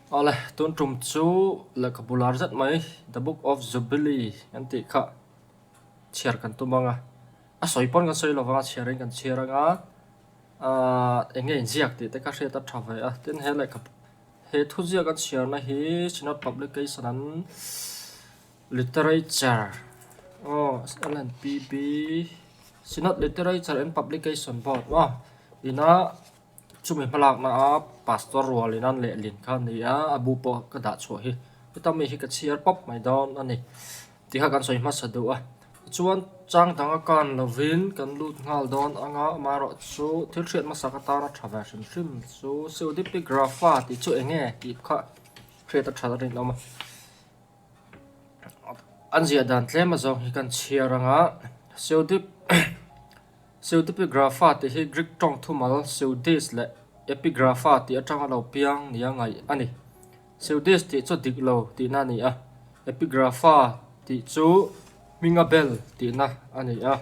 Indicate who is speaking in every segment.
Speaker 1: Awle, tun tum chu lehkhabu lar zet mai The Book of Jubilee an tih kha chhiar kan tum ang a. A sawi pawn kan sawi lo vang a, chhiarin kan chhiar ang a. Ahh eng nge inziak tih te kha hriat a tha ve a. Tin he lehkhabu he thuziak an chhiarna hi Synod Publication an Literature aw LNPB Synod Literature and Publication Board maw ina chumi hmalakna a pastor rual in an lehlin kha a ni a a bu pawh ka dah chhuah hi heta mi hi ka chhiar pawp mai dawn a ni tih kha kan sawi hmasa duh a tichuan chang dang a kan lovin kan lut nghal dawn anga amaherawhchu thil hriat hmasa ka tan a tha ve hrim hrim chu pseudepigrapha tih chu eng nge tih kha hriat a tha a rinawm a. An ziah dan tlem a zawng hi kan chhiar ang a, Pseudepigrapha tih hi Greek tawng thumal pseudis leh epigrapha tih atanga lo piang nia ngaih a ni. Pseudis tih chu dik lo tihna a ni a, epigrapha tih chu hminga bel tihna a ni a.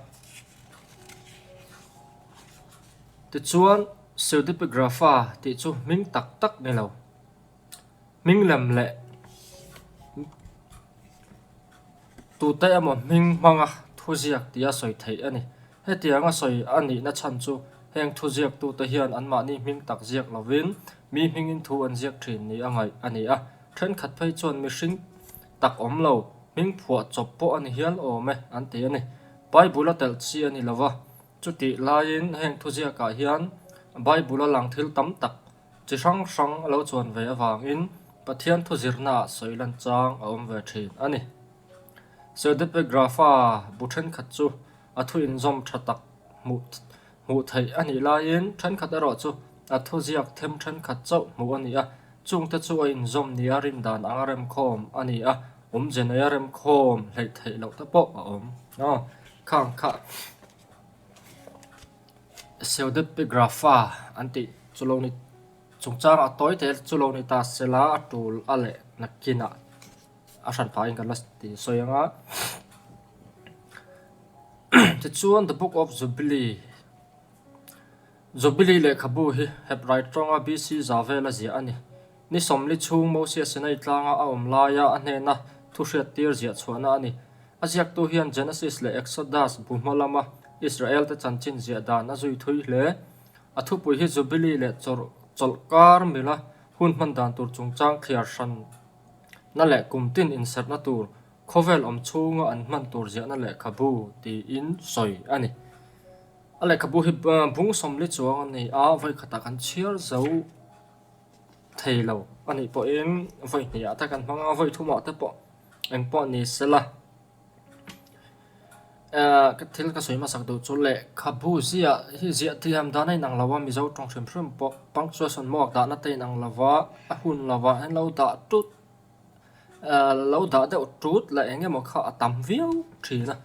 Speaker 1: Tichuan, Pseudepigrapha tih chu hming tak tak ni lo. Hming lem leh tute emaw hming hmanga thuziak tia sawi theih a ni. Hetianga sawi a nihna chhan chu heng thuziaktute hian anmahni hming tak ziak lovin mi hmingin thu an ziak thin ni a ngaih a ni a. Thenkhat phei chuan mihring tak awm lo, hming phuah chawp pawh a ni hial awm e an ti a ni. Bible a telh chi a ni lova, chutih laiin heng thuziakah hian Bible a lang thil tam tak Chi hrang hrang a lo chuan ve avangin Pathian thu zirnaah sawi lan chang a awm ve thin a ni. Pseudepigrapha bu thenkhat chu a thu inzawm tha tak hmuh hmuh theih a nih laiin thenkhat erawh chu a thu ziak them thenkhat chauh hmuh a ni a, chungte chu a inzawm nia rindan anga remkhawm a ni a, awmze neia remkhawm hleih theih loh te pawh a awm. Aw, khang kha. Pseudepigrapha an tih chu lo ni chungchang a tawi te chu lo ni ta sela a tul a leh nakinah a hran pahin kan la ti sawi ang a. Tichuan The Book of Jubilee Jubilee lehkhabu hi Hebrai tawnga BC za vela ziah a ni. Ni sawmli chhung Mosia Sinai tlanga a awm laia a hnena thu hriattir ziah chhuahna a ni. A ziaktu hian Genesis leh Exodus bu hma lama Israel-te chanchin ziah dan a zui thui hle. A thupui hi Jubilee leh chawlh kar mila hun hman dan tur chungchang thliar hranna leh kum tin inserhna tur khawvel awm chhunga an hman tur ziahna lehkhabu tiin sawi a ni. A lehkhabu hi bung sawmli chuang a ni a, vawikhatah kan chhiar zo. Thei lo a nih pawhin vawi hnih ah te kan hmang a, vawi thum ah te pawh eng pawh ni se la. Ehh ka thil ka sawi hmasak duh chu lehkhabu ziah hi ziah thiam dan a inang lo a, Mizo tawng hrim hrim pawh punctuation mark dahna te a inang lo va, a hun lovah hian lo dah tut Lo dah deuh tut leh eng emaw kha a tam viau thin a,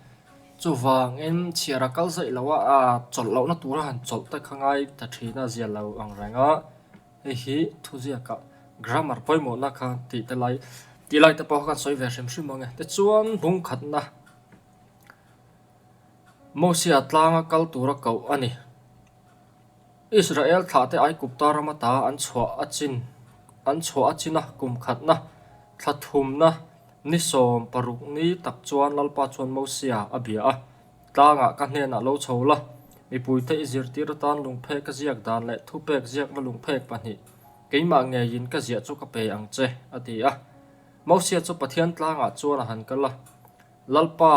Speaker 1: chuvangin chhiar a kal zaih lo a, chawlh lohna tura han chawlh te kha ngai ta thin a zia lo ang reng a, hei hi thuziakah grammar pawimawhna kha tih te lai tih lai te pawh kha kan sawi ve hrim hrim ang e. Tichuan bungkhatna Mosia tlanga kal tura koh a ni. Israel thlahte Aigupta ram ata an chhuah a chin an chhuah a chin a, kum khatna, thla thumna, ni 16 ni tak chuan Lalpa chuan Mosia a bia a, Tlangah ka hnenah lo chho la, mipuite i zirtir atan lungphek a ziak dan leh thupek ziakna lungphek pahnih keimah ngeiin ka ziah chu ka pe ang che, a ti a. Mosia chu Pathian tlangah chuan a han kal a. Lalpa,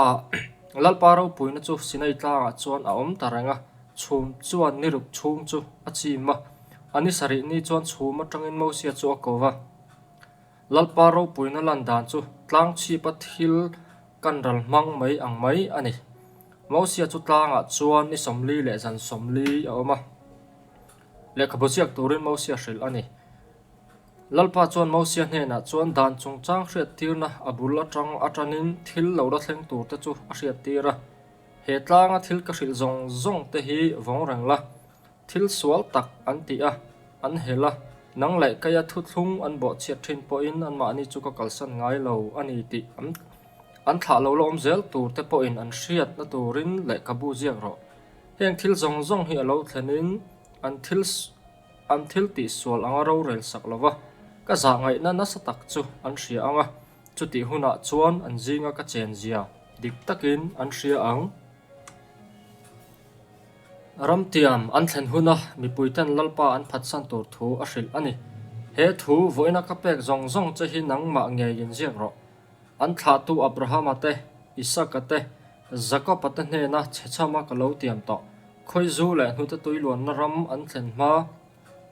Speaker 1: Lalpa ropuina chu Sinai tlangah chuan a awm ta reng a, chhum chuan ni ruk chhung chu a chim a. A ni sarih ni chuan chhum atangin Mosia chu a ko va. Lalpa ropuina lan dan chu tlang chhipa thil kan ral hmang mai ang mai a ni. Mosia chu tlangah chuan ni 40 leh zan 40 a awm a. Lehkhabu ziak turin Mosia hrilh a ni. Lalpa chuan Mosia hnenah chuan dan chungchang hriattirna a bul atang atanin thil lo la thleng turte chu a hriattir a. He tlanga thil ka hrilh zawng zawng te hi vawng reng la, thil sual tak an ti a, an hel a, nang leh keia thuthlung an bawhchhiat thin pawhin anmahni chu ka kalsan ngai lo a ni tih an an thlah lo la awm zel turte pawhin an hriatna turin lehkhabu ziak rawh. Heng thil zawng zawng hi a lo thlenin an thil An thil tih sual anga rorel sak lo va, Ka zahngaihna nasa tak chu an hria ang a, chutih hunah chuan an zinga ka chenzia dik takin an hria ang. Ramtiam an thlen huna mipuiten Lalpa an phatsan tur thu a hrilh a ni. He thu vawiina ka pek zawng zawng che hi nangmah ngeiin ziak rawh. An thlahtu Abrahama te, Isaka te, Jakoba te hnena chhechhama ka lo tiam tawh. Khawizu leh hnute tui luanna ram an thlen hma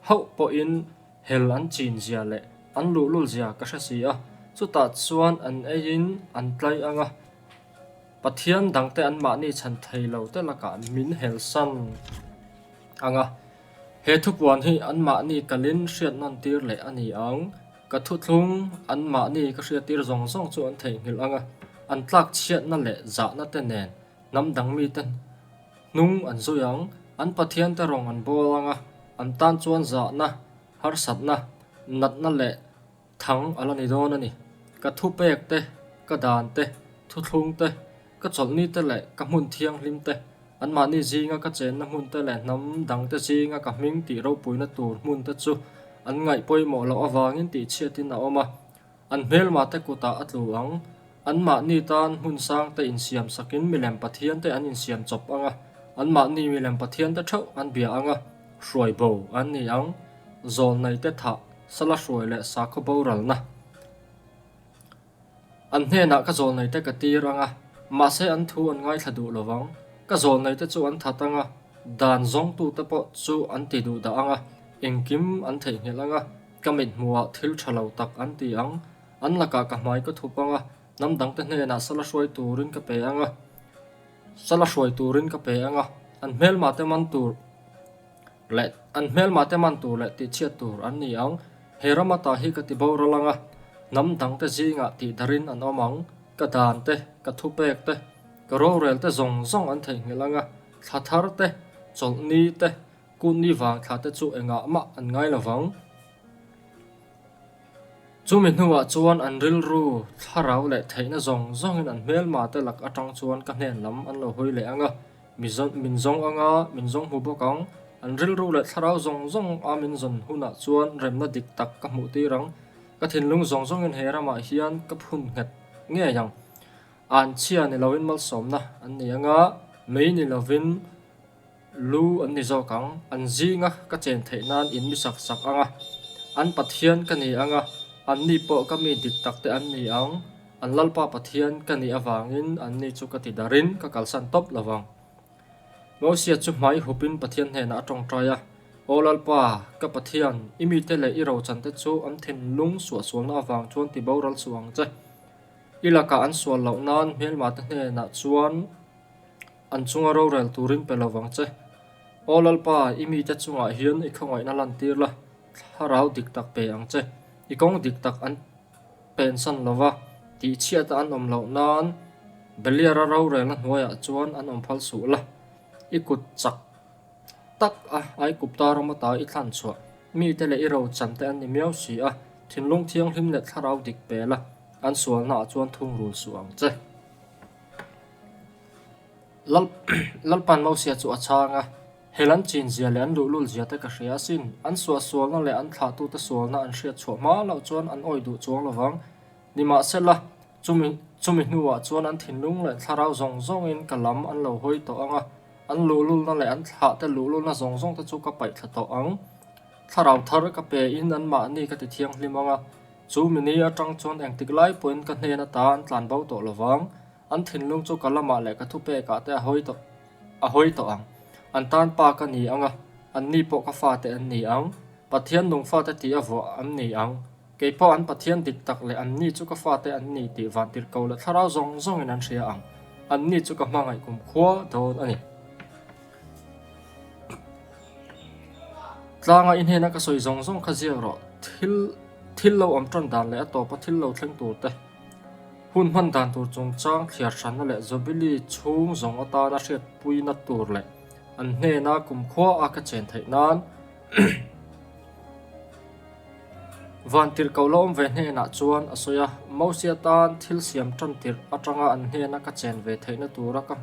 Speaker 1: hauh pawhin hel an chin zia leh an luhlul zia ka hre si a, chutah chuan an eiin an tlai ang a. Pathian dangte anmahni chhan thei lo te lakah min helsan ang a, he thupuan hi anmahni kalin hriat nawn tir leh a ni ang. Ka thuthlung anmahni ka hriattir zawng zawng chu an theihnghilh ang a, an tlak chhiatna leh zahna te nen hnam dang mite hnung an zui ang. An Pathiante rawng an bawl ang a, an tan chuan zahna, harsatna, natna leh Thang a la ni dawn a ni. Ka thupek te, ka dan te, thuthlung te, ka chawlhni te leh ka hmun thianghlim te, anmahni zinga ka chenna hmun te leh hnam dangte zinga ka hming tih ropuina tur hmun te chu an ngaih pawimawh loh avangin tihchhiatin a awm a. An hmelma te kutah a tlu ang. Anmahni tan hmun sang te insiam sakin milem pathian te an insiam chawp ang a, anmahni milem pathian te theuh an bia ang a, hruai bo an ni ang. Zawlnei te thah Sala hruai leh sakhaw boralna. An hnenah ka zawlneite ka tir ang a, mahse an thu an ngaithla duh lo vang. Ka zawlneite chu an that ang a, dan zawngtute pawh chu an ti duh dah ang a, engkim an theihnghilh ang a, ka mithmuhah thil tha lo tak an ti ang. An lakah ka hmai ka thup ang a, hnam dangte hnenah sala hruai turin ka pe ang a, sala hruai turin ka pe ang a, an hmelmate man tur. Leh an hmelma te man tur leh tihchhiat tur an ni ang. He ram ata hi ka ti boral ang a, hnam dangte zingah tihdarin an awm ang. Ka dan te, ka thupek te, ka rorel te zawng zawng an theihnghilh ang a, thla thar te, chawlhni te, kutni vang thla te chu engah mah an ngai lo vang. Chumi hnuah chuan an rilru, thlarau leh theihna zawng zawngin an hmelma te lak atang chuan ka hnen lam an lo hawi leh ang a, Min zawng anga min zawng hmu bawk ang. An rilru leh thlarau zawng zawng a min zawn hunah chuan remna dik tak ka hmuh tir ang. Ka thinlung zawng zawngin he ramah hian ka phun nghet ngei ang. Anchhia ni loin malsawmna an nei anga, mei ni lovin lu an ni zawk ang. An zinga ka chen theih nan in mi sak sak anga, an Pathian ka ni anga, anni pawh ka mi dik takte an ni ang. An Lalpa Pathian ka nih avangin anni chu ka ti darin ka kalsan tawp lo vang. Mosia chu hmai hupin Pathian hnenah a tawngtai a, Aw Lalpa, ka Pathian, i mite leh i rochante chu an thinlung suahsualna avang chuan ti boral suh ang che. I lakah an sual loh nan hmelmate hnenah chuan an chunga rorel turin pe lo vang che. Aw Lalpa, i mite chungah hian i khawngaihna lantir la, thlarau dik tak pe ang che. I kawng dik tak an Pensan lova tihchhiata an awm loh nan Beliara rorelna hnuaiah chuan an awm phal suh la. I kut chak tak a Aigupta ram ata i thlan chhuah mite leh i rochante an ni miau si a, thinlung thianghlim leh thlarau dik pe la, an sualnaah chuan thungrul suh ang che. Lalpan Mosia chu a chhang a. Hel an chin zia leh an luhlul zia te ka hria asin. An suahsualna leh an thlahtute sualna an hriat chhuah hma loh chuan an awih duh chuang lo vang. Nimahsela, chumi chumi hnuah chuan an thinlung leh thlarau zawng zawngin ka lam an lo hawi tawh ang a, an luhlulna leh an thlahte luhlulna zawng zawng te chu ka paih thla tawh ang. Thlarau thar ka pe in anmahni ka ti thianghlim ang a, chu mini atang chuan engtik lai pawhin ka hnen ata an tlan bo tawh lo vang. An thinlung chu ka lamah leh ka thupekah te a hawi tawh. A hawi tawh ang. An tan pa ka ni ang a, anni pawh ka fate an ni ang. Pathian nung fate tih a vuah an ni ang. Kei pawh an Pathian dik tak leh anni chu ka fate an ni tih vantirhko leh thlarau zawng zawngin an hria ang. Anni chu ka hmangaih kum khua dawn a ni. Tlanga i hnena ka sawi zawng zawng kha ziak rawh. Thil thil lo awm tan dan leh a tawpa thil lo thleng tur te. Hun hman dan tur chungchang thliar hranna leh Jubilee chhung zawng atana hriatpuina tur leh an hnena kumkhua a ka chen theih nan Vantirhkoh la awm ve hnenah chuan a sawi a, Mosia tan thil siam tan tirh atanga an hnena ka chen ve theihna tura ka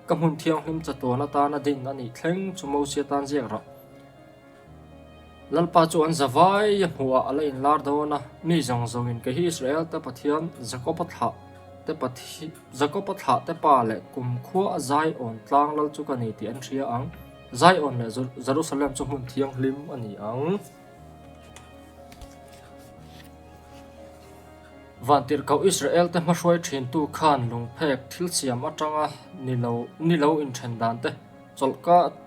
Speaker 1: ka hmun thianghlim chatuan atana din a nih thleng chu Mosia tan ziak rawh. Lalpa chu an zavai a hmuhah a la inlar dawn a, mi zawng zawngin kei hi Israel-te Pathian Jakob-a thlah te Jakob-a thlah te pa leh kumkhua a Zion tlang lal chu ka ni tih an hria ang. Zion leh Jerusalem chu hmun thianghlim a ni ang. Vantirhkoh Israel-te hmahruai thintu khan lungphek thil siam atanga ni lo ni lo inthen dan te,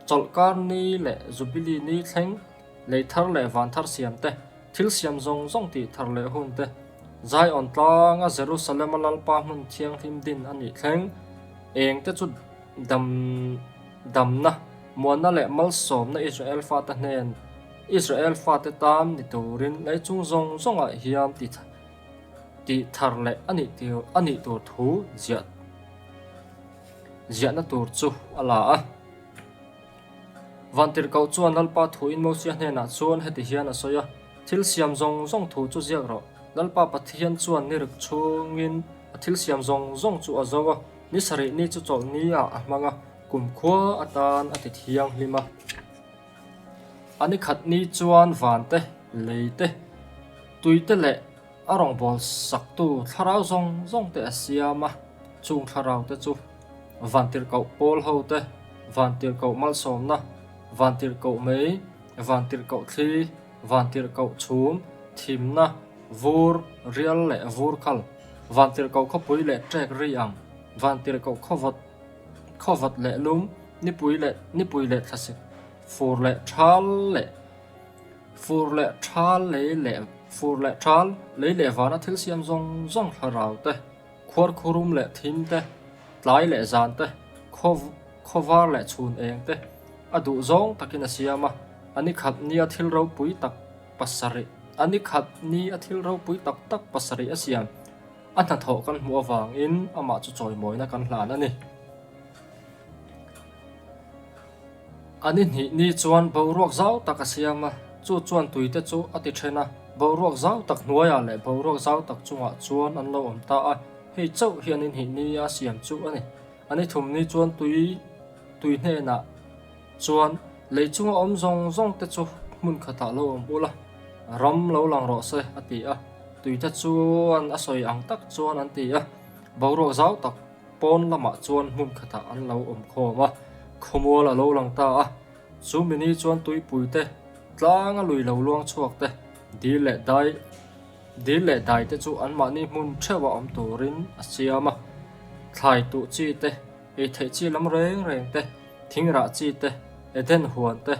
Speaker 1: chawlhkar ni leh Jubilee ni thleng, lei thar leh van thar siam te, thil siam zawng zawng tih thar leh hun te, Zion tlanga Jerusalem-a Lalpa hmun thianghlim din a nih thleng, eng te chu dam damna, muanna leh malsawmna Israel fate hnen Israel fate tan ni turin lei chung zawng zawngah hian ti tih thar leh a nih tur a nih tur thu ziah ziahna tur chu a la a. Vantirhkoh chuan Lalpa thuin Mosia hnenah chuan heti hian a sawi a, Thil siam zawng zawng thu chu ziak rawh. Lalpa Pathian chuan ni ruk chhungin a thil siam zawng zawng chu a zo a, ni sarih ni chu chawlhni ah a hmang a, kumkhua atan a ti thianghlim a. A ni khat ni chuan van te, lei te, tui te leh a rawngbâwl saktu thlarau zawng zawng te a siam a, chung thlarau te chu Vantirhkoh pawl ho te, Vantirhkoh malsawmna, Vantirhkoh mei, Vantirhkoh thli, Vantirhkoh chhum, thimna, vur, rial leh vur khal, Vantirhkoh khawpui leh ṭek ri ang, Vantirhkoh khawvawt, Khawvat leh lum, nipui leh nipui leh thlasik, fur leh thal leh fur leh thal lei leh fur leh thal lei leh vana thil siam zawng zawng thlarau te, khuarkhurum leh thim te, tlai leh zan te, khaw khawvar leh chhun eng te a duh zawng takin a siam a, a ni khat nia thil ropui tak pasarih a ni khat ni a thil ropui tak tak pasarih a siam. A hnathawh kan hmuh avangin amah chu chawimawina kan hlan a ni. A ni hnih ni chuan boruak zau tak a siam a, chu chuan tuite chu a ti then a, boruak zau tak hnuaiah leh boruak zau tak chungah chuan an lo awm ta a, hei chauh hi a ni hnih ni a siam chu a ni. A ni thum ni chuan tui tui hnenah chuan lei chunga awm zawng zawng te chu hmun khatah lo awm ula, ram lo lang rawh se a ti a. Tuite chuan a sawi ang tak chuan an ti a, boruak zau tak pawn lamah chuan hmun khatah an lo awm khawm a, khawmual a lo lang ta a. Chu mini chuan tuipui te, tlanga lui lo luang chhuak te, dil leh dai dil leh dai te chu anmahni hmun theuh a awm turin a siam a. Thlai tuh chi te, ei theih chi lam reng reng te, thingrah chi te, Eden huan te,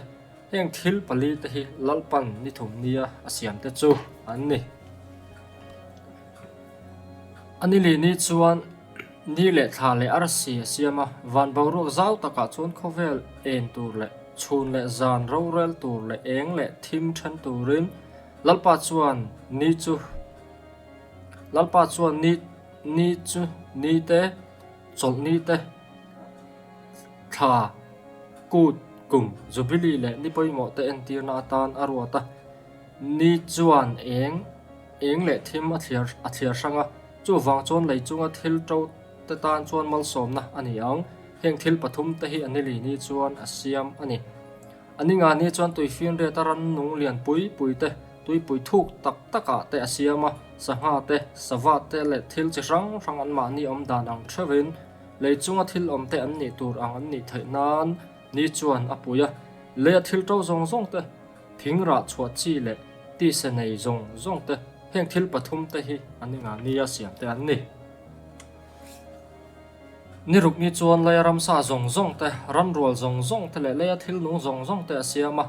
Speaker 1: Heng thil pali te hi Lalpan ni thum nia a siam te chu an ni. A ni lih ni chuan ni leh thla leh arsi a siam a, van boruak zau takah chuan khawvel en tur leh chhun leh zan rorel tur leh eng leh thim then turin Lalpa chuan ni chu Lalpa chuan ni ni chu ni te chawlh ni te Thla, kut, kum, Jubilee leh ni pawimawh te entirna atan a ruat a. Ni chuan eng, eng leh thim a thliar a thliar hrang a, chuvang chuan lei chunga thil to te tan chuan malsawmna a ni ang. Heng thil pathum te hi a nili ni chuan a siam a ni. A ni nga ni chuan tuifinriat a rannung lian pui pui te, tuipui thuk tak takah te a siam a, sangha te, sava te leh thil chi hrang hrang anmahni awm dan ang theuhin Lei chunga thil awmte an nih tur ang an nih theih nan ni chuan a pui a, leia thil to zawng zawng te, thing rah chhuah chi leh tise nei zawng zawng te, heng thil pathum te hi an inga nia siam te an ni. Ni ruk ni chuan leia ramsa zawng zawng te, ranrual zawng zawng te leh leia thil nung zawng zawng te a siam a,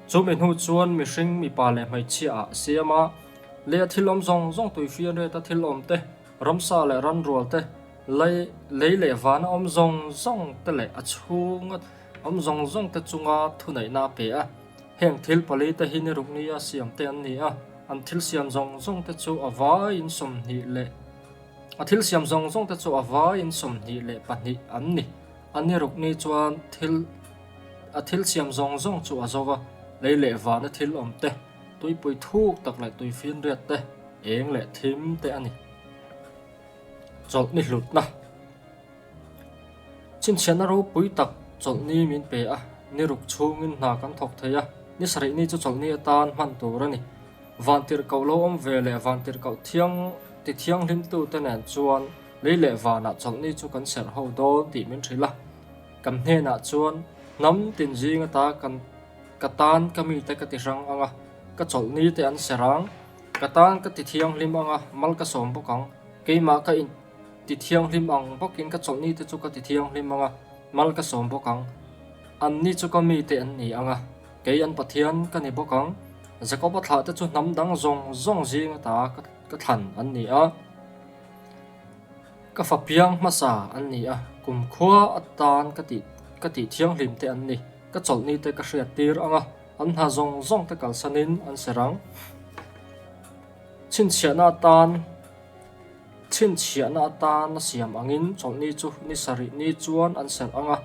Speaker 1: chumi hnu chuan mihring mipa leh hmeichhia ah a siam a, leia thil awm zawng zawng tuifianriata thil awm te, Ramsa leh ranrual te, lei lei leh vana awm zawng zawng te leh a chhunga awm zawng zawng te chunga thuneihna a pe a. Heng thil pali te hi ni ruk nia siam te an ni a, an thil siam zawng zawng te chu a vaiin 20 leh a thil siam zawng zawng te chu a vaiin 22 an ni. A ni ruk ni chuan thil a thil siam zawng zawng chu a zo va, lei leh vana thil awm te, tuipui thuk tak leh tuifinriat te, Eng leh thim te a ni. Chawlhni hlutna. Chhinchhiahna ropui tak chawlhni min pe a, ni ruk chhungin hna kan thawk thei a. Ni sarih ni chu chawlhni atan hman tur a ni. Vantirhkoh lo awm ve leh vantirhkoh thiang ti thianghlimtute nen chuan lei leh vanah chawlhni chu kan serh ho dawn tih min hrilh a. Kan hnenah chuan hnam tin zing ata kan ka tan ka mite ka ti hrang ang a, ka chawlhni te an serh ang. Ka tan ka ti thianghlim ang a, mal ka sawm bawk ang. Keimah ka in ti thianghlim ang bawkin ka chawlhni te chu ka ti thianghlim ang a, mal ka sawm bawk ang. Anni chu ka mite an ni ang a, kei an Pathian ka ni bawk ang. Jakob-a thlahte chu hnam dang zawng zawng zing ata ka thlan an ni a, ka fa piang hmasa an ni a, kumkhua atan ka tih ka tih thianghlim te an ni. Ka chawlhni te ka hriat tir ang a, an hna zawng zawng te kalsanin an ser ang. Chhinchhiahna atan. Chhinchhiahna atana siam angin chawlhni chu ni sarih ni chuan an serh ang a,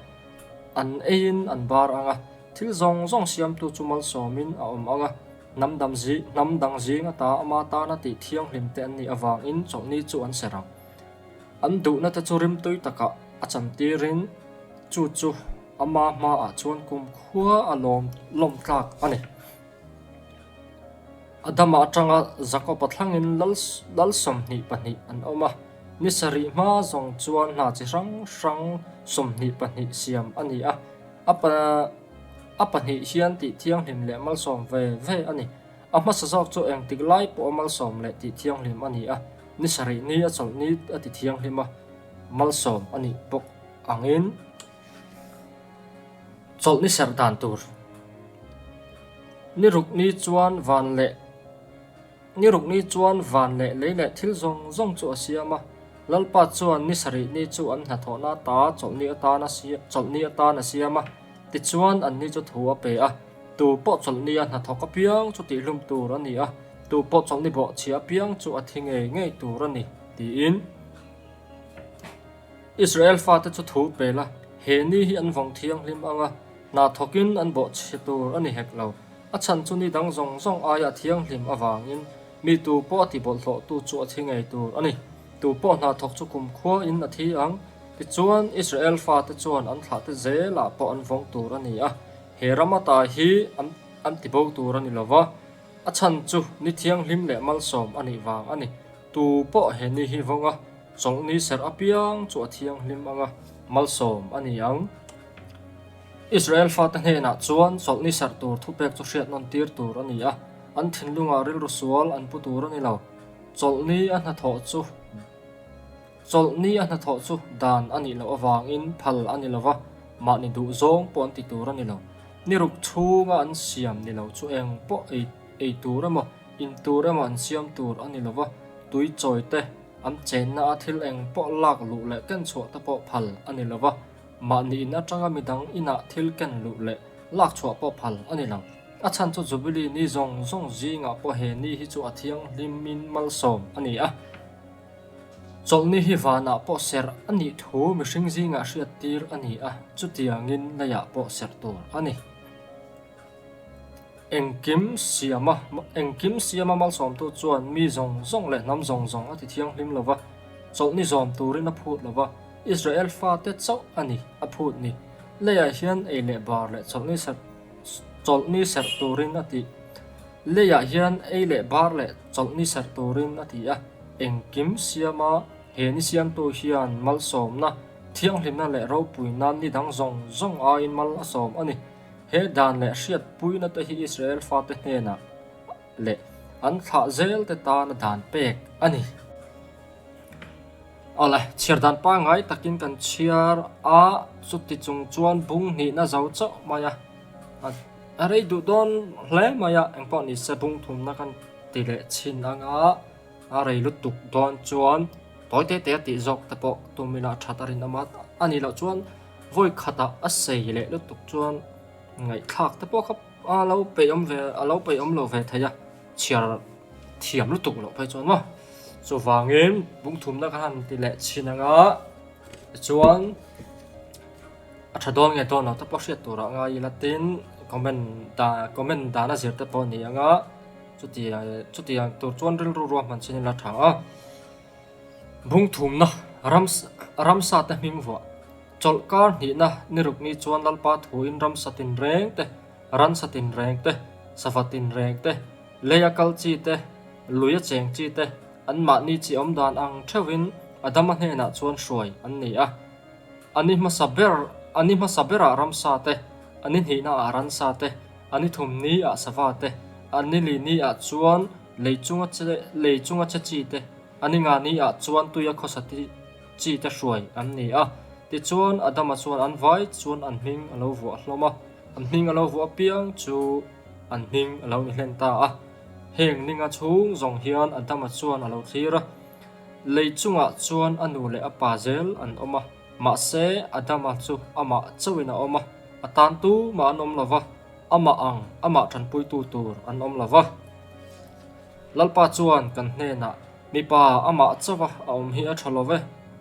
Speaker 1: an eiin an bar ang a, thil zawng zawng siamtu chu malsawmin a awm ang a, hnam dam zi hnam dang zing ata ama tana tih thianghlim te an nih avangin chawlhni chu an serh ang. An duhna te chu rimtui takah a chantirin chu chu ama hmaah chuan kumkhua a lawm lawm tlak a ni. Adama atanga Jakob-a thlangin lal lal 22 an awm a, ni sarih hma zawng chuan hna chi hrang hrang 22 siam a ni a, a pa a pahnih hian tih thianghlim leh malsawm ve ve a ni. A hmasa zawk chu engtik lai pawha malsawm leh tih thianghlim a ni a, ni sarih ni a chawlh ni a ti thianghlim a, malsawm a nih bawk angin. Chawlh ni serh dan tur. Ni ruk ni chuan van leh Ni ruk ni chuan van leh lei leh thil zawng zawng chu a siam a. Lalpa chuan ni sarih ni chu an hnathawhna ata chawlhni atan a chawlhni atan a siam a. Tichuan an ni chu thu a pe a. Tu pawh chawlhni a hnathawk apiang chu tihhlum tur a ni a, tu pawh chawlhni bawhchhia apiang chu a thi ngei ngei tur a ni, tiin. Israel fate chu thu pe la, he ni hi an vawng thianghlim ang a, hna thawkin an bawhchhe tur a ni hek lo. A chhan chu ni dang zawng zawng aia thianghlim avangin mi tu pawh a ti bawlhhlawhtu chu a thi ngei tur a ni. Tu pawh hna thawk chu kumkhua in a thi ang. Tichuan, Israel fate chuan an thlahte zelah pawh an vawng tur a ni a, he ram ata hi an an ti bo tur a ni lo va, a chhan chu ni thianghlim leh malsawm a nih vang a ni. Tu pawh he ni hi vawng a, Chawlhni serh apiang chu a thianghlim ang a, malsawm a ni ang. Israel fate hnenah chuan chawlhni serh tur thupek chu hriat nawn tir tur a ni a, an thinlungah rilru sual an pu tur a ni lo. Chawlhni a hnathawh chu Chawlhni a hnathawh chu dan a nih loh avangin phal a ni lo va, mahni duh zawng pawh an ti tur a ni lo. Ni ruk chhunga an siam ni lo chu eng pawh ei ei tur emaw, in tur emaw an siam tur a ni lo va, tui chawi te, An chenna a thil eng pawh lak luh leh ken chhuah te pawh phal a ni lo va, mahni in atanga midang inah thil ken luh leh lak chhuah pawh phal a ni lo. A chhan chu Jubilee ni zawng zawng zingah pawh he ni hi chu a thianghlimin malsawm a ni a. Chawlhni hi vanah pawh serh a nih thu mihring zingah hriattir a ni a, chutiangin leiah pawh serh tur a ni. Engkim siama engkim siama malsawmtu chuan mi zawng zawng leh hnam zawng zawng a ti thianghlim lo va, chawlhni zawm turin a phut lo va, Israel fate chauh a ni a phut ni. Leiah hian ei leh bar leh chawlhni serh chawlhni serh turin a ti. Leiah hian ei leh bar leh chawlhni serh turin a ti a, engkim siama he ni siamtu hian malsawmna, thianghlimna leh ropui nan ni dang zawng zawng aiin mal a sawm a ni. He dan leh hriatpuina te hi Israel fate hnenah leh an thlah zel te tana dan pek a ni. Awle, chhiar dan pangngai takin kan chhiar a, chuti chung chuan bung hnihna zo chauh mai a, a rei duh dawn hle mai a, engpawh ni se bung thumna kan ti leh chhin anga a rei lutuk dawn chuan tawi te te a tih zawk te pawh tum ila a that a rinawm a, a nih loh chuan Vawi khatah a sei leh lutuk chuan ngaihthlak te pawh kha a lo peih awm ve a lo peih awm lo ve thei a, chhiar thiam lutuk loh phei chuan maw. Chuvangin bungthumna ka han ti leh chhin ang a, tichuan a tha dawn nge dawn lo te pawh hriat turah ngai ila tin comment dan comment dana zir te pawh a ni ang a, chutiang chutiang tur chuan rilru ruahman chin ila tha a. Bungthumna ramsa te hming vuah. Chawlhkar hnihna ni ruk ni chuan Lalpa thuin ramsa tinreng te, Ransa tinreng te, sava tinreng te, leia kal chi te, luia cheng chi te, anmahni chi awm dan ang theuhin Adama hnenah chuan hruai an ni a. A ni hmasa ber, a ni hmasa berah ramsa te, a ni hnihnaah ransa te, a ni thum niah sava te, a ni li niah chuan lei chunga che, lei chunga che chi te, a ni nga niah chuan tuia khawsa chi te hruai an ni a. Tichuan, Adama chuan an vai chuan an hming a lo vuah hlawm a, an hming a lo vuah apiang chu an hming a lo ni hlen ta a. Heng ninga chhung zawng hian Adama chuan a lo thlir a. Lei chungah chuan a nu leh a pa zel an awm a, mahse Adama chu amah chauhin a awm a, a tan tumah an awm lo va, amah ang amah tanpuitu tur an awm lo va. Lalpa chuan kan hnenah, Mipa amah chauha a awm hi a tha lo ve,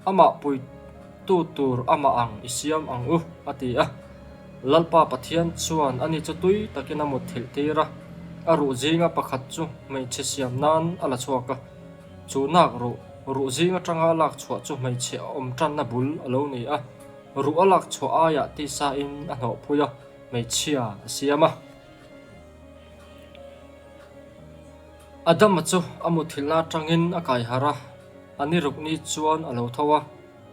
Speaker 1: amah puitu tur amah ang i siam ang u, a ti a. Lalpa Pathian chuan ani chu tui takin a mutthilh tir a, a ruh zinga pakhat chu hmeichhe siam nan a la chhuak a. Chu nak ruh, ruh zing atanga a lak chhuah chu hmeichhe awm tanna bul a lo ni a, ruh a lak chhuah aiah tisain a hnawhphui a, hmeichhia a siam a. Adama chu a muthilhna atangin a kai harh a, a ni ruk ni chuan a lo tho a,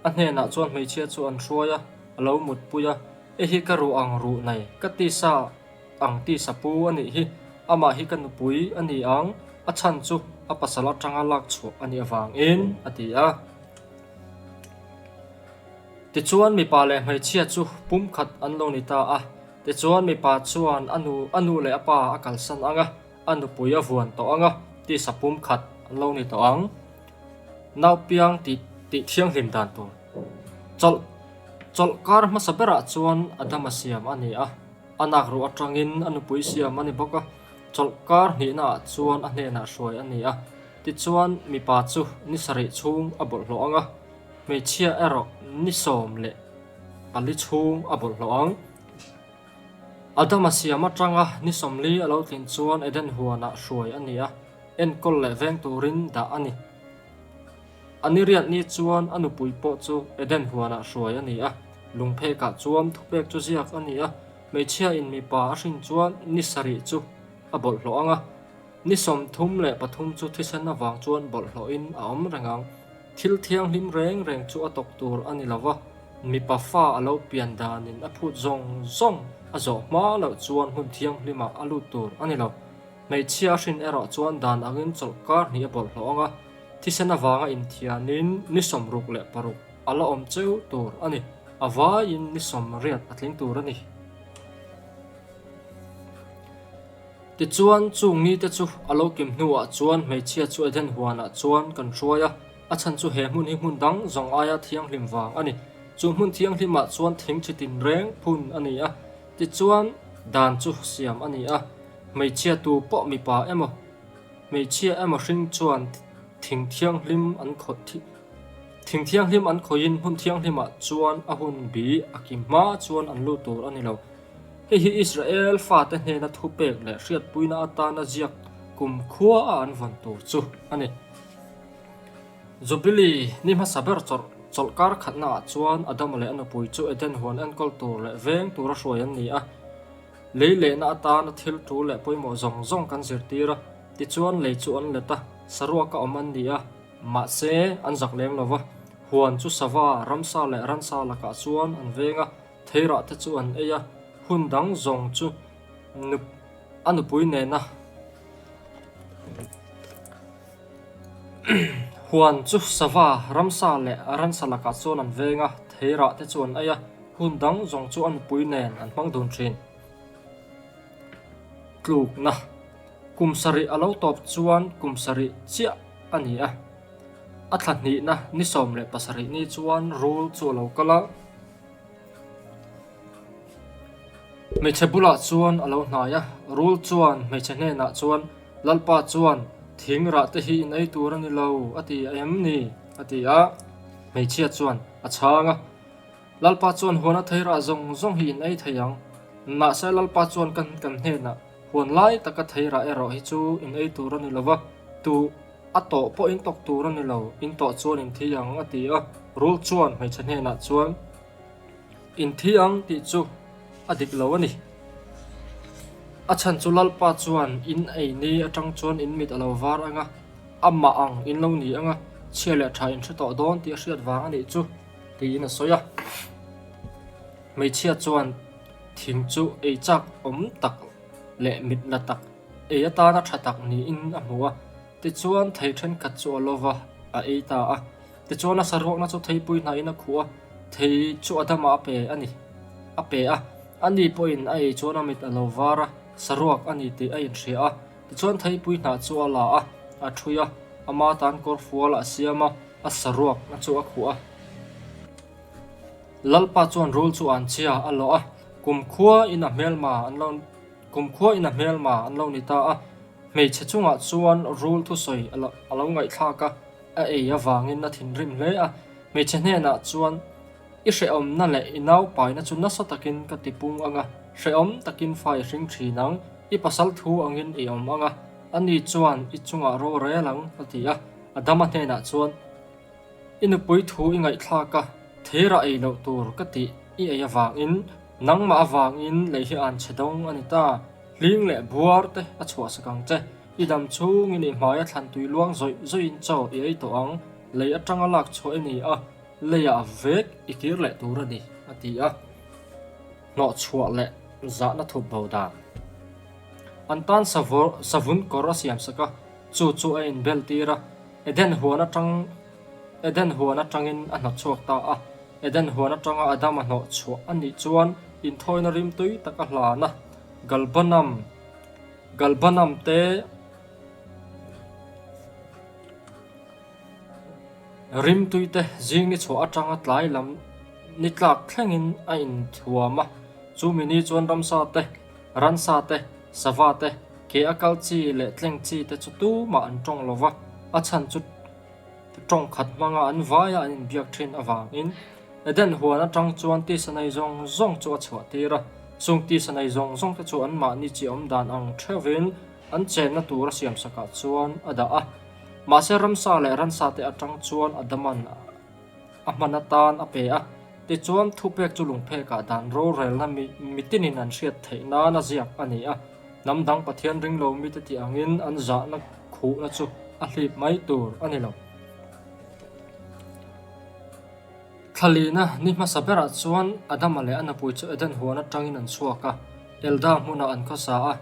Speaker 1: a hnenah chuan hmeichhia chu an hruai a, a lo mutpui a, I hi ka ruh ang ruh nei, ka tisa ang tisa pu a nih hi, amah hi ka nupui a ni ang, a chhan chu a pasal atanga lak chhuah a nih avangin, a ti a. Tichuan mipa leh hmeichhia chu pumkhat an lo ni ta a, tichuan mipa chuan a nu a nu leh a pa a kalsan ang a, a nupui a vuan tawh ang a, tisa pumkhat an lo ni tawh ang. Naupiang tih tih thianghlim dan tur. Chawlh chawlh kar hmasa berah chuan Adama siam a ni a. A nak ruh atangin a nupui siam a ni bawk a, chawlhkar hnihnaah chuan a hnenah hruai a ni a. Tichuan, mipa chu ni sarih chhung a bawlhhlawh ang a, hmeichhia erawh ni 14 chhung a bawlhhlawh ang. Adama siam atanga ni 40 a lo tlin chuan Eden huanah hruai a ni a, enkawl leh veng turin dah a ni. A ni riat ni chuan a nupui pawh chu Eden huanah hruai a ni a, lungphekah chuan thupek chu ziak a ni a, hmeichhia in mipa a hrin chuan ni sarih chu a bawlhhlawh ang a, ni 33 chu thisen avang chuan bawlhhlawhin a awm reng ang. Thil thianghlim reng reng chu a tawk tur a ni lo va, mipa fa a lo pian danin a phut zawng zawng a zawh hma loh chuan hmun thianghlimah a lut tur a ni lo. Hmeichhia a hrin erawh chuan dan angin chawlhkar hnih a bawlhhlawh ang a, Thisen avanga inthianin ni 66 a la awm cheu tur a ni. A vaiin ni 80 a tling tur a ni. Tichuan, chung nite chu a lo kim hnuah chuan hmeichhia chu Eden huanah chuan kan hruai a, a chhan chu he hmun hi hmun dang zawng aia thianghlim vang a ni. Chu hmun thianghlimah chuan thing chi tinreng phun a ni a, tichuan dan chu siam a ni a, hmeichhia tu pawh mipa emaw, Hmeichhia emaw hring chuan thing thianghlim an khawih thing thianghlim an khawihin hmun thianghlimah chuan a hun bi a kim hma chuan an lut tur a ni lo. Hei hi Israel fate hnena thupek leh hriatpuina atana ziak kum khua a an vawn tur chu a ni. Jubilee ni hmasa ber chawlh chawlhkar khatnaah chuan Adama leh a nupui chu Eden huan enkawl tur leh veng tura hruai an ni a. Lei lehna atana thil tul leh pawimawh zawng zawng kan zirtir a, tichuan lei chu an let a, saruaka awm an ni a, mahse an zak lem lo va, huan chu sava, ramsa leh ransa lakah chuan an veng a, theirah te chu an ei a, hun dang zawng chu a nupui nena huan chu sava, ramsa leh ransa lakah chuan an veng a, theirah te chu an ei a. Hun dang zawng chu a nupui nen an hmang dun thin. Tlukna, Kum sarih a lo tawp chuan kum sarih chiah a ni a. A thla hnihna ni 17 ni chuan rul chu a lo kal a. Hmeichhe bulah chuan a lo hnai a. Rul chuan hmeichhe hnenah chuan, Lalpa chuan thing rah te hi in ei tur a ni lo a ti em ni? a ti a. Hmeichhia chuan a chhang a. Lalpa chuan huan a thei rah zawng zawng hi in ei thei ang. Mahse Lalpa chuan kan kan hnenah huan lai taka thei rah erawh hi chu in ei tur a ni lo va, tu a tawh pawh in tawk tur a ni lo, in tawh chuan in thi ang a ti a. Rul chuan hmeichhe hnenah chuan, In thi ang tih chu a dik lo a ni. A chhan chu Lalpa chuan in ei ni atang chuan in mit a lo var ang a, amah ang in lo ni ang a, chhia leh tha in hre tawh dawn tih a hriat vang a nih chu, tiin a sawi a. Hmeichhia chuan thing chu ei chak awm tak leh mit la tak, ei atana tha tak niin a hmu a. Tichuan thei thenkhat chu a lo va, a ei ta a. Tichuan a saruakna chu theipui hnaihin a khuh a, thei chu Adama a pe a ni, a pe a. Ani pawhin a ei chuan a mit a lo var a, saruak a ni tih a inhria a. Tichuan theipui hnah chu a la a, a ṭhui a, ama tan kawr fual a siam a, a saruakna chu a khuh a. Lalpa chuan rul chu an chhia a lawh a, kumkhua in a hmelma an lo kumkhua in a hmelma an lo ni ta a. Hmeichhe chungah chuan rul thusawi a lo ngaihthlak a, a ei avangin a thinrim hle a. Hmeichhe hnenah chuan, I hrehawmna leh i naupaina chu nasa takin ka tipung ang a, hrehawm takin fa i hring thin ang, i pasal thu angin i awm ang a, ani chuan i chungah rorel ang, a ti a. Adama hnenah chuan, I nupui thu i ngaihthlak a, theirah ei loh tur ka tih i ei avangin, nangmah avangin lei hi an chhe dawng a ni ta. Hling leh buar te a chhuahsak ang che. I dam chhungin i hmaia thlan tui luang zawih zawihin chaw i ei tawh ang, lei atanga lak chhuah i ni a, leiah vek i kir leh tur a ni, a ti a. Hnawhchhuah leh zahna thup bo dan. An tan savun kawr a siamsak a, chu chu a inbel tir a, Eden huan atang Eden huan atangin a hnawtchhuak ta a. Eden huan atanga Adama hnawhchhuah a nih chuan inthawina rimtui tak a hlan a, Galbanam Galbanam te rimtui te zing ni chhuah atanga tlai lam ni tlak thlengin a inthuam a, chumi ni chuan ramsa te, ransa te, sava te, ke a kal chi leh tleng chi te chu tumah an tawng lo va, a chhan chu tawng khat hmanga an vaia an inbiak thin avangin Eden huan atang chuan tisa nei zawng zawng chu a chhuah tir a, chung tisa nei zawng zawng te chu anmahni chi awm dan ang theuhin an chenna tur a siamsakah chuan a dah a. Mahse ramsa leh ransa te atang chuan Adaman a hman atan a pe a, tichuan thupek chu lungphekah dan rorelna mitinin an hriat theih nan a ziak a ni a. Hnam dang Pathian ringlo mite tih angin an zahna khuhna chu a hlip mai tur a ni lo. Thlalina ni hmasa berah chuan Adama leh a nupui chu Eden huan atangin an chhuak a, Elda hmunah an khawsa a.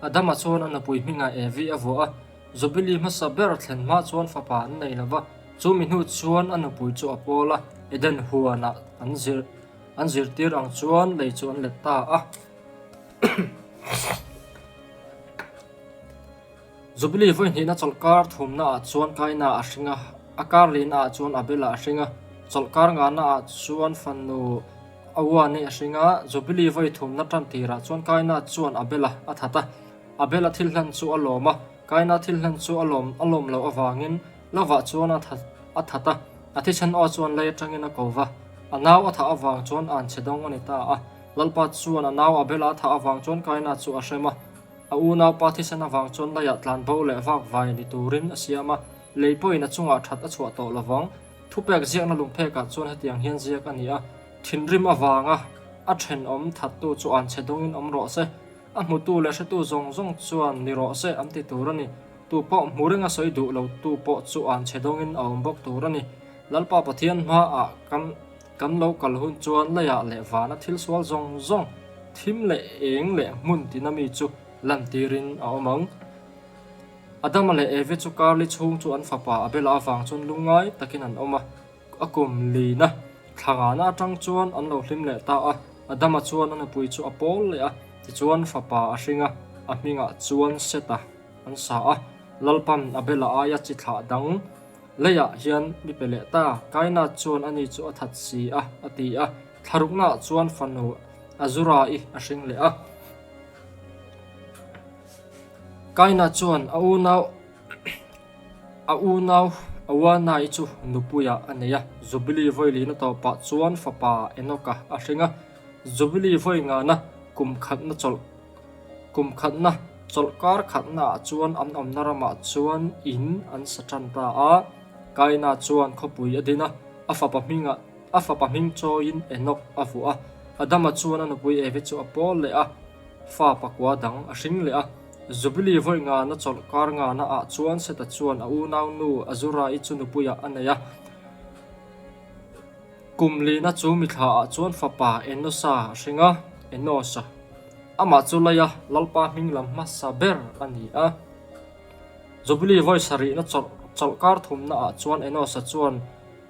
Speaker 1: Adama chuan a nupui hmingah Evi a vuah a, Jubili hmasa ber thlen hma chuan fapa an nei lo va, chu mi hnu chuan a nupui chu a pawl a, Eden huanah an zir an zirtir ang chuan lei chu an let ta a. Jubili vawi hnihna chawlhkar thumna ah chuan Kaina a hring a, a kar lihna ah chuan Abela a hring a, chawlhkar ngahna ah chuan fanu Awani a hring a, Jubili vawi thumna tan tirah chuan Kaina chuan Abela a that a, Abela thil hlan chu a lawm a, Kaina thil hlan chu a lawm a lawm loh avangin lovah chuan a a that a, a thisen aw chuan lei atangin a ko va, a nau a thah avang chuan an chhe dawng a ni ta a, Lalpa chuan a nau Abela a thah avang chuan Kaina chu a hrem a, a unaupa thisen avang chuan leiah tlan bo leh vak vai ni turin a siam a, lei pawhin a chungah that a chhuah tawh lovang. Thupek ziakna lungphekah chuan hetiang hian ziak a ni a, Thinrim avanga a thenawm thattu chu an chhe dawngin awm rawh se, a hmutu leh hretu zawng zawng chuan ni rawh se an ti tur a ni. Tu pawh hmu renga sawi duh lo tu pawh chu an chhe dawngin a awm bawk tur a ni. Lalpa Pathian hmaah kan Kan lo kal hun chuan leiah leh vana thil sual zawng zawng, thim leh eng leh hmun tina mi chu lantirin a awm ang. Adama leh Evi chu karli chhung chu an fapa Abela avang chuan lungngai takin an awm a, a kum lina thla ngana atang chuan an lo hlim leh ta a. Adama chuan a nupui chu a pawl leh a, tichuan fapa a hring a, a hmingah chuan Seta an sa a, Lalpan Abela aia chi thlah dang Leiah hian mi pe leh ta, Kaina chuan ani chu a that si a, a ti a. Thlaruknaah chuan fanu Azura-i a hring leh a. Kaina chuan a unau a unau Awana-i chu nupuiah a nei a. Jubili vawilina tawpah chuan fapa Enoka a hring a. Jubili vawi ngana kum khatna chawlh Kum khatna, chawlhkar khatnaah chuan an awmna ramah chuan in an sa tan ta a. Kaina chuan khawpui a din a, a fapa hmingah a fapa hming chawiin Enok a vuah a. Adama chuan a nupui Evi chu a pawl leh a. Fa pakua dang a hring leh a. Jubilee vawi ngana chawlh kar ngana ah chuan Seta chuan a unau nu Azura-i chu nupuiah a nei a. Kum lina chu mithla ah chuan fapa Enosa a hring a, Enosa. Amah chu Leia Lalpa hming lam hmasa ber a ni a. Jubilee vawi sarihna chawlh chawlh kar thumna ah chuan Enosa chuan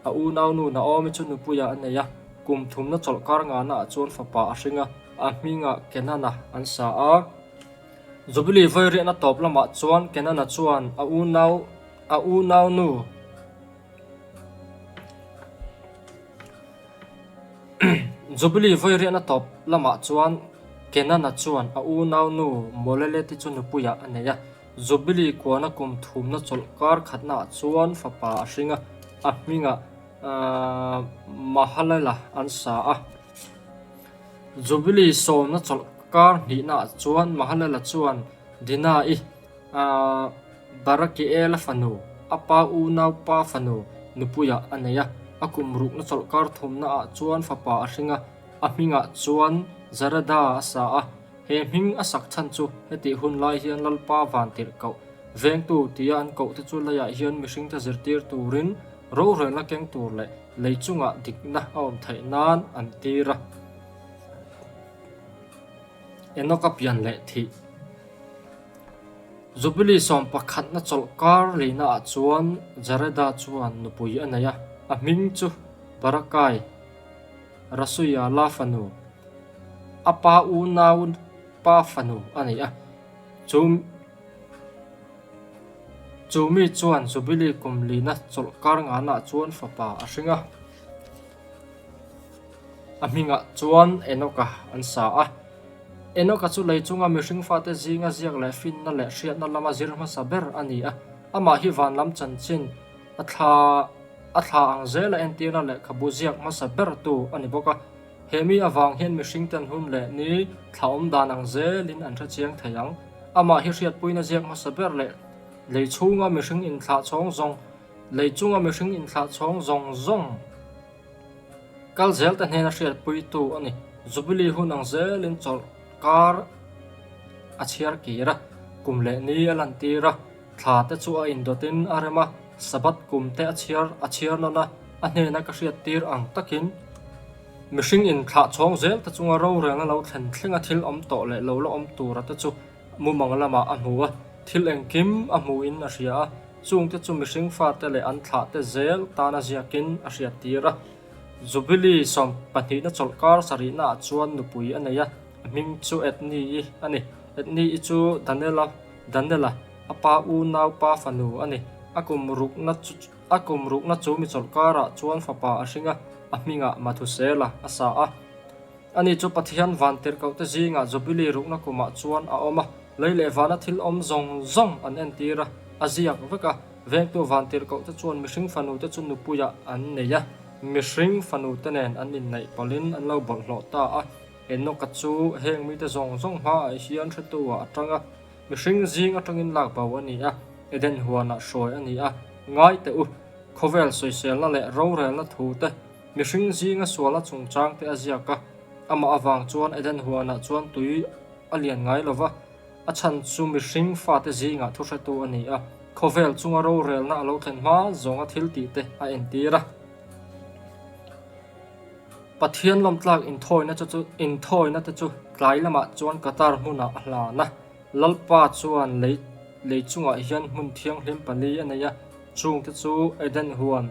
Speaker 1: A unaunu Naomi chu nupuiah a nei a, kum thumna chawlhkar ngahnaah chuan fapa a hring a, a hmingah Kenana an sa a. Jubilee vairiahna tawp lamah chuan Kenana chuan a unau a unaunu Jubilee vairiahna tawp lamah chuan Kenana chuan a unaunu Moleleti chu nupuiah a nei a. Jubilee kuana kum thumna chawlhkar khatnaah chuan fapa a hring a, a hmingah Mahalela an sa a. Jubilee sawmna chawlhkar hnihnaah chuan Mahalela chuan Dina-i, Barakiela fanu, a pa unaupa fanu nupuiah a nei a. A kum rukna chawlhkar thumnaah chuan fapa a hring a, a hmingah chuan Jareda a sa a. He hming a sak chhan chu hetih hun lai hian Lalpa vantirh koh vengtu tia an koh te chu leiah hian mihringte zirtir turin rorelna keng tur leh lei chungah dikna a awm theih nan an tir a. Enoka pian leh thih. Jubilee sawm pakhatna chawlhkar leinaah chuan Jareda chuan nupui a nei a, a hming chu Barakai. Rasuia la fanu, a pa unau pa fanu a ni a. Chu chu mi chuan Jubilee kum lina chawlhkar nganah chuan fapa a hring a. A hmingah chuan Enoka an sa a. Enoka chu lei chunga mihring fate zinga ziak leh finna leh hriatna lama zir hmasa ber a ni a. Amah hi van lam chanchin a thla A thla ang zela entirna lehkhabu ziak hmasa bertu a ni bawk a. He mi avang hian mihringten hun leh ni thla awm dan ang zelin an hre chiang thei ang. Amah hi hriatpuina ziak hmasa ber leh lei chhunga mihring inthlah chhawng zawng lei chunga mihring inthlah chhawng zawng zawng kal zelte hnena hriatpuitu a ni. Jubilee hun ang zelin chawlhkar a chhiar kir a, kum leh ni a lantir a. Thla te chu a indawtin a rem a, Sabbath kum te a chhiar a chhiar nawn a, a hnena ka hriat tir ang takin mihring in thlah chhawng zel te chunga rorelna lo thlen thlenga thil awm tawh leh lo la awm tura te chu mumang lamah a hmu a, thil engkim a hmuin a hria a, chung te chu mihring fate leh an thlah te zel tana ziakin a hriat tir a. Jubilee sawm pahnihna chawlhkar sarihnaah chuan nupui a nei a, a hming chu Etni-i a ni. Etni-i chu Danela Daniela, a pa unau pa fanu a ni. A kum rukna chu a kum rukna chu mi chawlhkarah chuan fapa a hring a, a hmingah Mathusela a sa a. Ani chu Pathian van tirhkohte zingah Jubilee rukna kumah chuan a awm a, lei leh vana thil awm zawng zawng an entir a, a ziak vek a. Vengtu van tirhkohte chuan mihring fanute chu nupuiah an nei a, mihring fanute nen an inneih pawlhin an lo bawlhhlawh ta a. Enoka chu heng mite zawng zawng hmaah hian hretu-ah a tang a. Mihring zing atangin lak bo a ni a, Eden huanah hruai a ni a, ngai teh u, khawvel sawiselna leh rorelna thu te, mihring zinga sualna chungchang te a ziak a, amah avang chuan Eden huanah chuan tui a lian ngai lo va, a chhan chu mihring fate zingah thuhretu a ni a, khawvel chunga rorelna a lo thlen hma zawnga thil tih te a entir a. Pathian lawmtlak inthawina chu chu inthawina te chu tlai lamah chuan Qatar hmunah a hlan a. Lalpa chuan lei lei chungah hian hmun thianghlim pali a nei a, chungte chu Eden huan,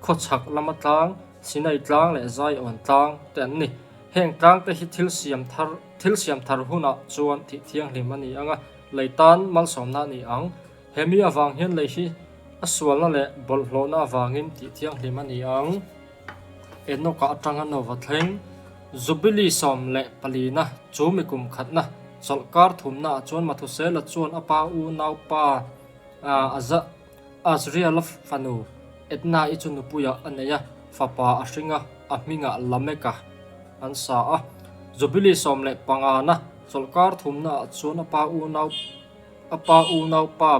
Speaker 1: khawchhak lama tlang, Sinai tlang leh Zion tlang te an ni. Heng tlangte hi thil siam thar thil siam thar hunah chuan thih thianghlim a ni ang a, lei tan malsawmna a ni ang. He mi avang hian lei hi a sualna leh bawlhhlawhna avangin tih thianghlim a ni ang. Enoka atanga Nova thleng, Jubilee 14na chu mi kum khatna chawlhkar thumnaah chuan Mathusela chuan a pa unau pa Azriela fanu Edna-i chu nupuiah a nei a, fapa a hring a, a hmingah Lameka an sa a. Jubilee 15na chawlhkar thumnaah chuan a pa unau A pa unaupa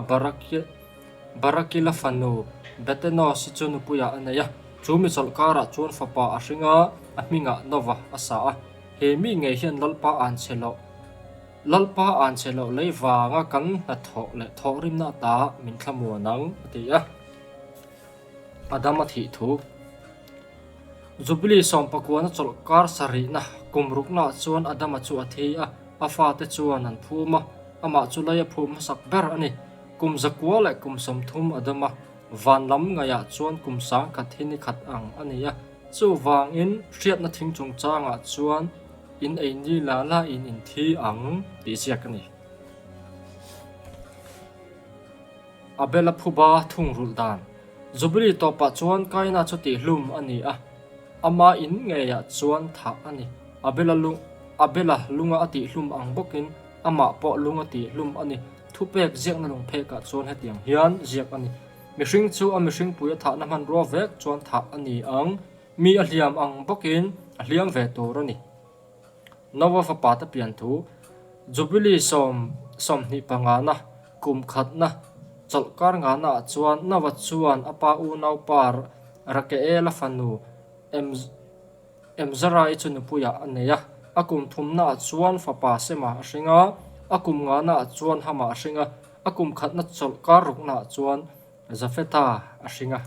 Speaker 1: Barakila fanu Betenos-i chu nupuiah a nei a, chu mi chawlhkarah chuan fapa a hring a, a hmingah Nova a sa a. He mi ngei hian Lalpa an chhe loh. Lalpa an che loh lei vanga kan hnathawh leh thawhrimna ata min thlamuan ang, a ti a. Adama thih thu. Jubilee sawmpakuana chawlhkar sarihna kum ruknaah chuan Adama chu a thi a, a fate chuan an phum a, amah chu lei a phum hmasak ber a ni. Kum zakua leh kum 30 Adama van lam ngaihah chuan kum sangkhat hi ni khat ang a ni a, chuvangin hriatna thing chungchangah chuan in ei ni la la in in thi ang tih ziak a ni. Abel-a phuba thungrulh dan. Jubilee tawpah chuan Kaina chu tihhlum a ni a, ama in ngeiah chuan thah a ni. Abel-a lung Abel-a lunga a tihhlum ang bawkin amah pawh lung a tihhlum a ni. Thupek ziakna lungphekah chuan hetiang hian ziak a ni, Mihring chu a mihringpui a thahna hmanrua vek chuan thah a ni ang, mi a hliam ang bawkin a hliam ve tur a ni. Nova fapate pian thu, Jubilee 25 na, kum khatna, chawlhkar ngahnaah chuan Nova chuan a pa unaupa Rakeela fanu Emzarai chu nupuiah a nei a. A kum thumnaah chuan fapa Sema a hring a, a kum ngahnaah chuan Hama a hring a, a kum khatna chawlhkar ruknaah chuan Jafetha a hring a.